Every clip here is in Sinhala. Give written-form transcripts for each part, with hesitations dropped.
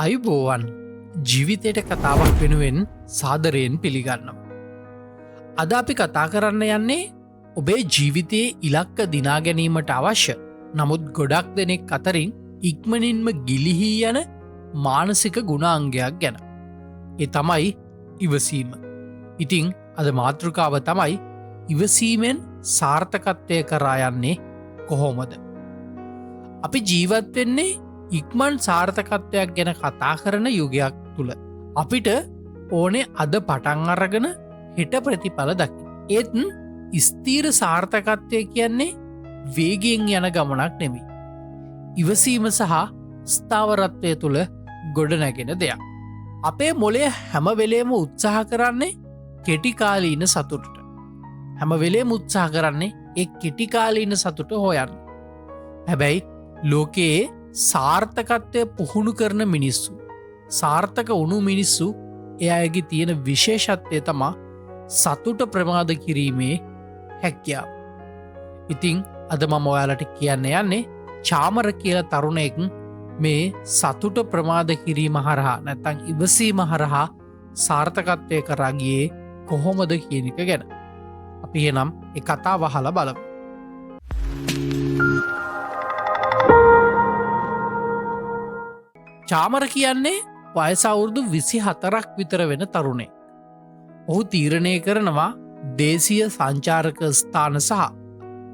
ආයුබෝවන් ජීවිතයට කතාවක් වෙනුවෙන් සාදරයෙන් පිළිගන්නවා. අද අපි කතා කරන්න යන්නේ ඔබේ ජීවිතයේ ඉලක්ක දිනා ගැනීමට අවශ්‍ය නමුත් ගොඩක් දෙනෙක් අතරින් ඉක්මනින්ම ගිලිහී යන මානසික ගුණාංගයක් ගැන. ඒ තමයි ඉවසීම. ඉතින් අද මාතෘකාව තමයි ඉවසීමෙන් සාර්ථකත්වය කරා යන්නේ කොහොමද? අපි ජීවත් වෙන්නේ ඉක්මන් සාර්ථකත්වයක් ගැන කතා කරන යුගයක් තුළ. අපිට ඕනේ අද පටන් අරගෙන හෙට ප්‍රතිඵල දකින්න. ඒත් ස්ථීර සාර්ථකත්වය කියන්නේ වේගයෙන් යන ගමනක් නෙමෙයි. ඉවසීම සහ ස්ථාවරත්වය තුළ ගොඩනැගෙන දෙයක්. අපේ මොලය හැම වෙලේම උත්සාහ කරන්නේ කෙටිකාලීන සතුටට. හැම වෙලේම උත්සාහ කරන්නේ ඒ කෙටිකාලීන සතුට හොයන්න. හැබැයි ලෝකයේ සාර්ථකත්වය පුහුණු කරන මිනිස්සු, සාර්ථක වුණු මිනිස්සු, ඒ අයගේ තියෙන විශේෂත්වය තමා සතුට ප්‍රමාද කිරීමේ හැකියාව. ඉතින් අද මම ඔයාලට කියන්න යන්නේ චාමර කියලා තරුණයෙක් මේ සතුට ප්‍රමාද කිරීම හරහා නැත්තම් ඉවසීම හරහා සාර්ථකත්වය කරා ගියේ කොහොමද කියන එක ගැන. අපි එහෙනම් ඒ කතාව අහලා බලමු. චාමර කියන්නේ වයස අවුරුදු 24ක් විතර වෙන තරුණයෙක්. ඔහු තීරණය කරනවා දේශීය සංචාරක ස්ථාන සහ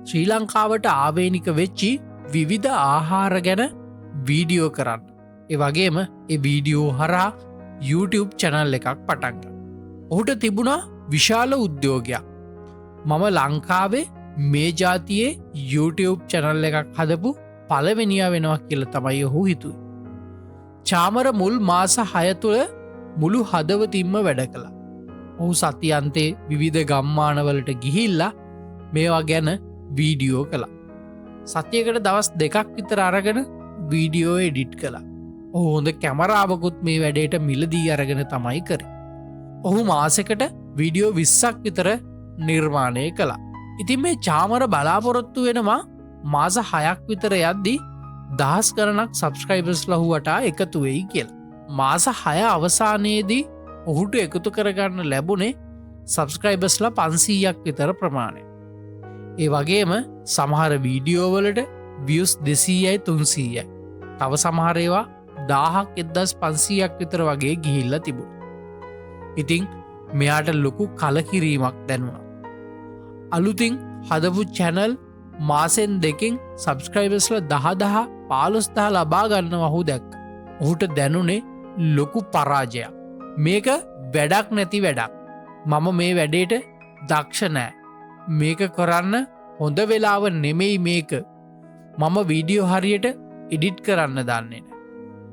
ශ්‍රී ලංකාවට ආවේනික වෙච්චි විවිධ ආහාර ගැන වීඩියෝ කරන්න. ඒ වගේම ඒ වීඩියෝ හරහා YouTube channel එකක් පටන් ගන්න. ඔහුට තිබුණා විශාල උද්‍යෝගයක්. මම ලංකාවේ මේ ජාතියේ YouTube channel එකක් හදපු පළවෙනියා වෙනවා කියලා තමයි ඔහු හිතුවේ. චාමර මුල් මාස 6 තුළ මුළු හදවතින්ම වැඩ කළා. ඔහු සතියන්තේ විවිධ ගම්මානවලට ගිහිල්ලා මේවා ගැන වීඩියෝ කළා. සතියකට දවස් 2ක් විතර අරගෙන වීඩියෝ එඩිට් කළා. ඔහු හොඳ කැමරාවකුත් මේ වැඩේට මිලදී අරගෙන තමයි කරේ. ඔහු මාසෙකට වීඩියෝ 20ක් විතර නිර්මාණය කළා. ඉතින් මේ චාමර බලාපොරොත්තු වෙනවා මාස 6ක් විතර යද්දී දහස් ගණනක් සබ්ස්ක්‍රයිබර්ස් ලහු වටා එකතු වෙයි කියලා. මාස 6 අවසානයේදී ඔහුට එකතු කරගන්න ලැබුණේ සබ්ස්ක්‍රයිබර්ස්ලා 500ක් විතර ප්‍රමාණය. ඒ වගේම සමහර වීඩියෝ වලට views 200යි 300යි. තව සමහර ඒවා 1000ක් 1500ක් විතර වගේ ගිහිල්ලා තිබුණා. ඉතින් මෙයාට ලොකු කලකිරීමක් දැනුණා. අලුතින් හදපු චැනල් මාසෙන් දෙකෙන් සබ්ස්ක්‍රයිබර්ස්ලා 10,000 15,000 ලබා ගන්නව ඔහු දැක්කා. ඔහුට දැනුනේ ලොකු පරාජයක්. මේක වැඩක් නැති වැඩක්. මම මේ වැඩේට දක්ෂ නෑ. මේක කරන්න හොඳ වෙලාව නෙමෙයි මේක. මම වීඩියෝ හරියට එඩිට් කරන්න දන්නේ නෑ.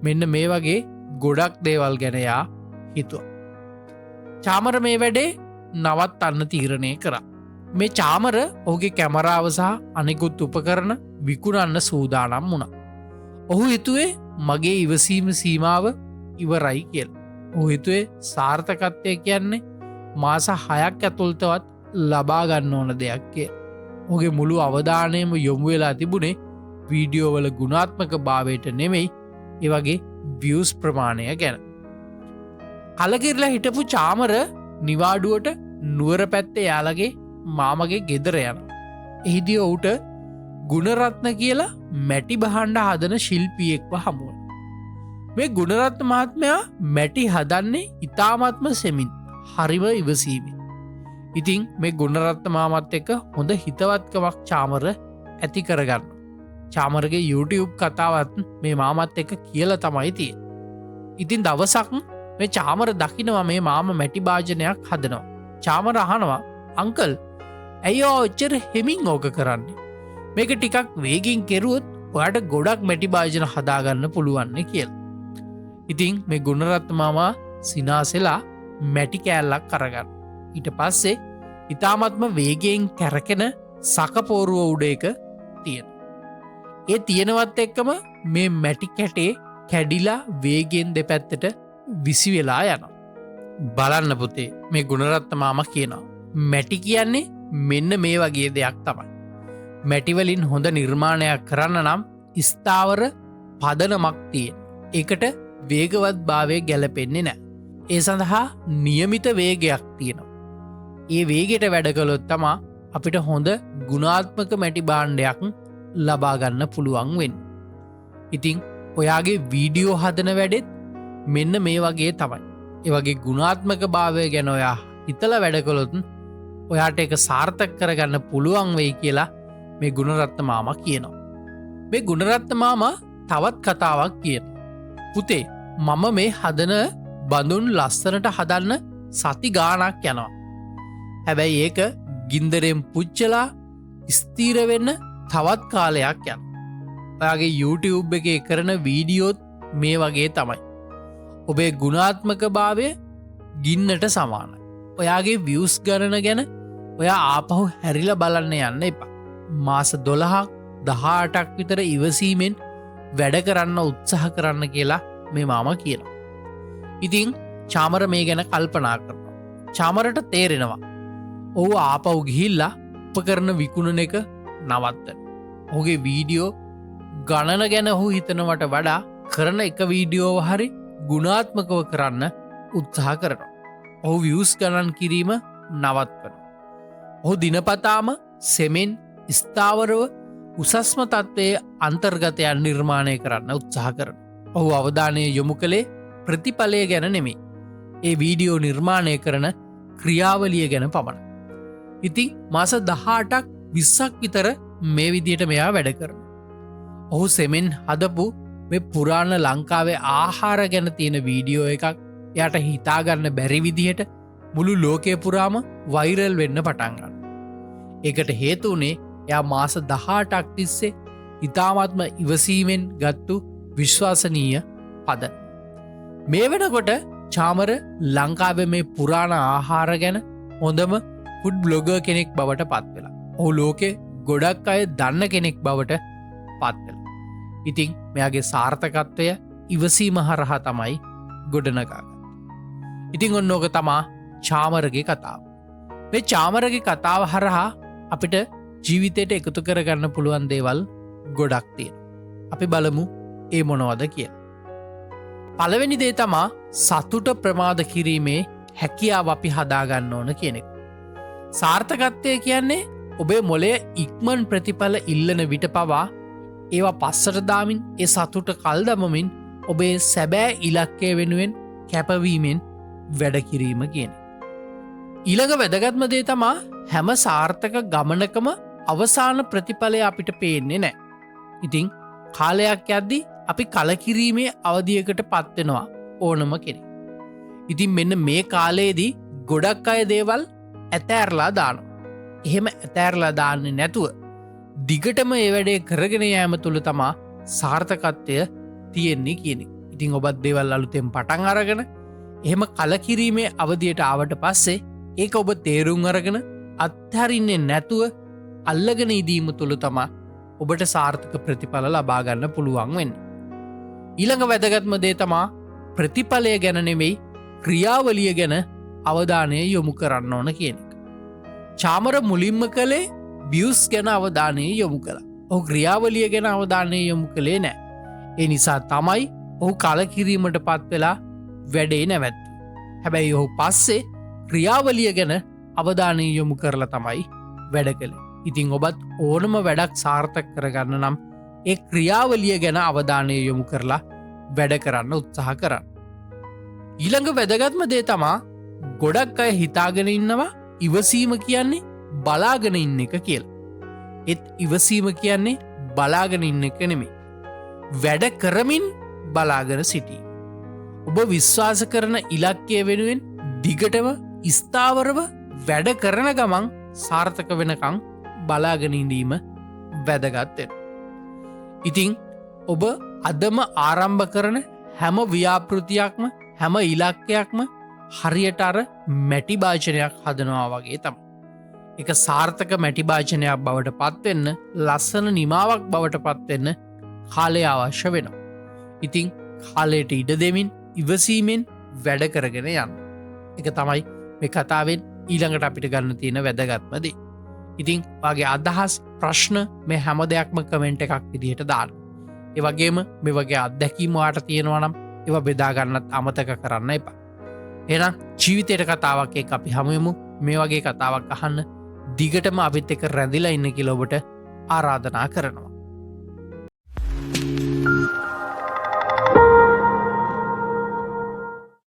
මෙන්න මේ වගේ ගොඩක් දේවල් ගැන යා හිතුවා. චාමර මේ වැඩේ නවත්තන්න තීරණය කරා. මේ චාමර ඔහුගේ කැමරාව සහ අනෙකුත් උපකරණ විකුණන්න සූදානම් වුණා. ඔහු හිතුවේ මගේ ඉවසීම සීමාව ඉවරයි කියලා. ඔහු හිතුවේ සාර්ථකත්වය කියන්නේ මාස 6ක් ඇතුළතවත් ලබා ගන්න ඕන දෙයක් කියලා. ඔහුගේ මුළු අවධානයම යොමු වෙලා තිබුණේ වීඩියෝ වල ගුණාත්මක භාවයට නෙමෙයි, ඒ වගේ views ප්‍රමාණය ගැන. කලකිරලා හිටපු චාමර නිවාඩුවට නුවර පැත්තේ යාළගේ මාමගේ ගෙදර යනවා. එහිදී ඔහුට ගුණරත්න කියලා මැටි භාණ්ඩ හදන ශිල්පියෙක්ව හමු වුණා. මේ ගුණරත්න මහත්මයා මැටි හදන්නේ ඉතාමත්ම සෙමින්, හරිම ඉවසීමෙන්. ඉතින් මේ ගුණරත්න මාමත් එක්ක හොඳ හිතවත්කමක් චාමර ඇති කරගන්නවා. චාමරගේ YouTube කතාවත් මේ මාමත් එක්ක කියලා තමයි තියෙන්නේ. ඉතින් දවසක් මේ චාමර දකිනවා මේ මාම මැටි භාජනයක් හදනවා. චාමර අහනවා, අංකල් ඇයි ඔයා ඔච්චර හෙමින් ඕක කරන්නේ? මේක ටිකක් වේගෙන් කෙරුවොත් ඔයාට ගොඩක් මැටි භාජන හදාගන්න පුළුවන්නේ කියලා. ඉතින් මේ ගුණරත්න මාමා සිනාසෙලා මැටි කෑල්ලක් අරගන්න. ඊට පස්සේ ඉතාමත්ම වේගයෙන් කැරකෙන සකපෝරුව උඩ එක තියෙනවා. ඒ තියෙනවත් එක්කම මේ මැටි කැටේ කැඩිලා වේගයෙන් දෙපැත්තට විසි වෙලා යනවා. බලන්න පුතේ, මේ ගුණරත්න මාමා කියනවා මැටි කියන්නේ මෙන්න මේ වගේ දෙයක් තමයි. මැටිවලින් හොඳ නිර්මාණයක් කරන්න නම් ස්ථාවර පදනමක් තියෙන. ඒකට වේගවත් භාවය ගැලපෙන්නේ නැහැ. ඒ සඳහා නියමිත වේගයක් තියෙනවා. ඒ වේගයට වැඩ කළොත් තමා අපිට හොඳ ගුණාත්මක මැටි භාණ්ඩයක් ලබා ගන්න පුළුවන් වෙන්නේ. ඉතින් ඔයාගේ වීඩියෝ හදන වැඩෙත් මෙන්න මේ වගේ තමයි. ඒ වගේ ගුණාත්මක භාවය ගැන ඔයා හිතලා වැඩ කළොත් ඔයාට ඒක සාර්ථක කරගන්න පුළුවන් වෙයි කියලා මේ ගුණරත්න මාමා කියනවා. මේ ගුණරත්න මාමා තවත් කතාවක් කියනවා. පුතේ, මම මේ හදන බඳුන් ලස්සනට හදන්න සති ගාණක් යනවා. හැබැයි ඒක ගින්දරෙන් පුච්චලා ස්ථිර වෙන්න තවත් කාලයක් යනවා. ඔයාගේ YouTube එකේ කරන වීඩියෝත් මේ වගේ තමයි. ඔබේ ගුණාත්මක භාවය ගින්නට සමානයි. ඔයාගේ views ගණන ගැන ඔයා ආපහු හැරිලා බලන්න යන්න එපා. මාස 12ක් 18ක් විතර ඉවසීමෙන් වැඩ කරන්න උත්සාහ කරන්න කියලා මේ මාමා කියනවා. ඉතින් චාමර මේ ගැන කල්පනා කරනවා. චාමරට තේරෙනවා ඔහු ආපහු ගිහිල්ලා උපකරණ විකුණන එක නවත්තන. ඔහුගේ වීඩියෝ ගණන ගැන ඔහු හිතනවට වඩා කරන එක වීඩියෝව හරි ගුණාත්මකව කරන්න උත්සාහ කරනවා. ඔහු views ගණන් කිරීම නවත්වනවා. ඔහු දිනපතාම සෙමෙන් ස්ථාවරව උසස්ම තත්ත්වයේ අන්තර්ගතයන් නිර්මාණය කරන්න උත්සාහ කරනවා. ඔහු අවධානය යොමු කළේ ප්‍රතිඵලය ගැන නෙමෙයි, ඒ වීඩියෝ නිර්මාණය කරන ක්‍රියාවලිය ගැන පමණයි. ඉතින් මාස 18ක් 20ක් විතර මේ විදියට මෙයා වැඩ කරනවා. ඔහු සෙමෙන් හදපු මේ පුරාණ ලංකාවේ ආහාර ගැන තියෙන වීඩියෝ එකක් එයාට හිතාගන්න බැරි විදිහට මුළු ලෝකය පුරාම වෛරල් වෙන්න පටන් ගන්නවා. ඒකට හේතු වුණේ එයා මාස 18ක් තිස්සේ ඉතාමත්ම ඉවසීමෙන් ගත්තු විශ්වාසනීය පදනම. මේ වෙනකොට චාමර ලංකාවේ මේ පුරාණ ආහාර ගැන හොඳම ෆුඩ් බ්ලොගර් කෙනෙක් බවට පත් වෙලා. ඔහු ලෝකේ ගොඩක් අය දන්න කෙනෙක් බවට පත් වෙලා. ඉතින් මෙයාගේ සාර්ථකත්වය ඉවසීම හරහා තමයි ගොඩනගාගත්තේ. ඉතින් ඔන්න ඕක තමා චාමරගේ කතාව. මේ චාමරගේ කතාව හරහා අපිට ජීවිතයට එකතු කරගන්න පුළුවන් දේවල් ගොඩක් තියෙනවා. අපි බලමු ඒ මොනවද කියලා. පළවෙනි දේ තමා සතුට ප්‍රමාද කිරීමේ හැකියාව අපි හදාගන්න ඕන කියන එක. සාර්ථකත්වය කියන්නේ ඔබේ මොලය ඉක්මන් ප්‍රතිඵල ඉල්ලන විට පවා ඒවා පස්සට දාමින් ඒ සතුට කල් දමමින් ඔබේ සැබෑ ඉලක්කය වෙනුවෙන් කැපවීමෙන් වැඩ කිරීම කියන එක. ඊළඟ වැදගත්ම දේ තමා හැම සාර්ථක ගමනකම අවසාන ප්‍රතිඵලය අපිට පේන්නේ නෑ. ඉතින් කාලයක් යද්දි අපි කලකිරීමේ අවධියකට පත්වෙනවා ඕනම කෙනෙක්. ඉතින් මෙන්න මේ කාලයේදී ගොඩක් අය දේවල් ඇතෑරලා දානවා. එහෙම ඇතෑරලා දාන්නේ නැතුව දිගටම ඒ වැඩේ කරගෙන යෑම තුළ තමා සාර්ථකත්වය තියෙන්නේ කියන එක. ඉතින් ඔබත් දේවල් අලුතෙන් පටන් අරගෙන එහෙම කලකිරීමේ අවධියට ආවට පස්සේ ඒක ඔබ තේරුම් අරගෙන අත්හරින්නේ නැතුව අල්ලගෙන ඉදීම තුළ තමා ඔබට සාර්ථක ප්‍රතිඵල ලබා ගන්න පුළුවන් වෙන්නේ. ඊළඟ වැදගත්ම දේ තමා ප්‍රතිඵලය ගැන නෙමෙයි ක්‍රියාවලිය ගැන අවධානය යොමු කරන්න ඕන කියන එක. චාමර මුලින්ම කළේ views ගැන අවධානය යොමු කළා. ඔහු ක්‍රියාවලිය ගැන අවධානය යොමු කළේ නෑ. ඒ නිසා තමයි ඔහු කලකිරීමට පත් වෙලා වැඩේ නැවැත්තුවේ. හැබැයි ඔහු පස්සේ ක්‍රියාවලිය ගැන අවධානය යොමු කරලා තමයි වැඩ කළේ. ඉතින් ඔබත් ඕනම වැඩක් සාර්ථක කරගන්න නම් ඒ ක්‍රියාවලිය ගැන අවධානය යොමු කරලා වැඩ කරන්න උත්සාහ කරන්න. ඊළඟ වැදගත්ම දේ තමා ගොඩක් අය හිතාගෙන ඉන්නවා ඉවසීම කියන්නේ බලාගෙන ඉන්න එක කියලා. ඒත් ඉවසීම කියන්නේ බලාගෙන ඉන්න එක නෙමෙයි. වැඩ කරමින් බලාගෙන සිටීම. ඔබ විශ්වාස කරන ඉලක්කය වෙනුවෙන් දිගටම ස්ථාවරව වැඩ කරන ගමන් සාර්ථක වෙනකන් බලාගෙන ඉඳීම වැදගත් වෙනවා. ඉතින් ඔබ අදම ආරම්භ කරන හැම ව්‍යාපෘතියක්ම හැම ඉලක්කයක්ම හරියට අර මැටි භාජනයක් හදනවා වගේ තමයි. ඒක සාර්ථක මැටි භාජනයක් බවට පත්වෙන්න, ලස්සන නිමාවක් බවට පත්වෙන්න කාලය අවශ්‍ය වෙනවා. ඉතින් කාලයට ඉඩ දෙමින් ඉවසීමෙන් වැඩ කරගෙන යන්න. ඒක තමයි මේ කතාවෙන් ඊළඟට අපිට ගන්න තියෙන වැදගත්ම දේ. ඉතින් ඔයාගේ අදහස්, ප්‍රශ්න මේ හැම දෙයක්ම කමෙන්ට් එකක් විදිහට දාන්න. ඒ වගේම මේ වගේ අත්දැකීම් ඔයාට තියෙනවා නම් ඒවා බෙදා ගන්නත් අමතක කරන්න එපා. එහෙනම් ජීවිතයට කතාවක් එක්ක අපි හමු වෙමු. මේ වගේ කතාවක් අහන්න දිගටම අපිත් එක්ක රැඳිලා ඉන්න කියලා ඔබට ආරාධනා කරනවා.